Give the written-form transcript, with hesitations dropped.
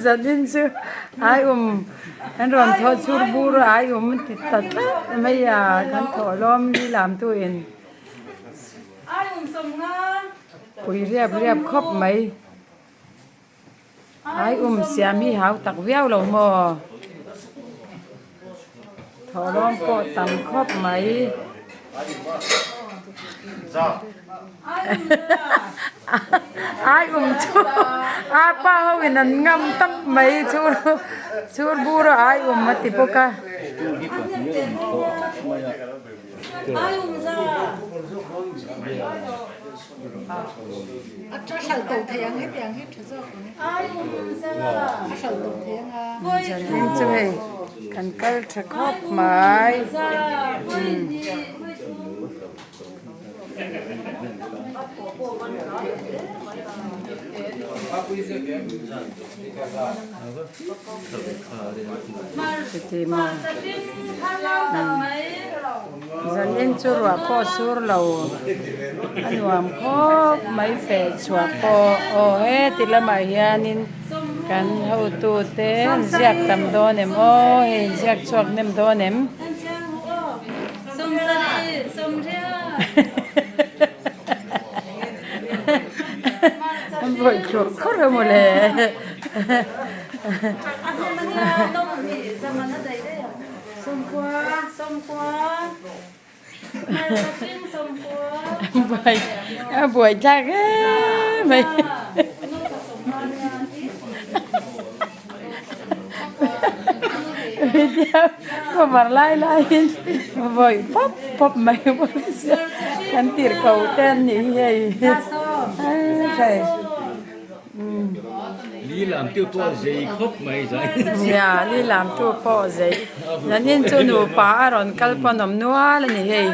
Zanin chu aium an rawn thawh chhur bur a aium an ti ta tlat mai a kan thawh lawm ni lam tu in pui riap riap khawp mai. Ai um siam hi hau tak viau lo maw? Thawhlawm pawh tam khawp mai. Ai um chu a pa ho in an ngam tap mai chhur chhur bur a ai um a ti bawk a. Zanin chu hei kan kal tha khawp mai Chuti maw Zanin chu ruah pawh sur lo a nuam khawp mai feh chhuah pawh aw heti lamah hianin kan hotu te an ziak tam dawn em aw hei in ziak chhuak hnem dawn em. An vawih thlurh khawrh emaw le. A buai thlak em mai. Video cover lai laiin vawih pawp pawp mai bawk sia kan tirhko te an nih hi hei. Li lam tu pawh zei khawp mai zai. Nia li lam tu pawh zei. Zanin chu nupa a rawn kal pawn awm nual a ni hei.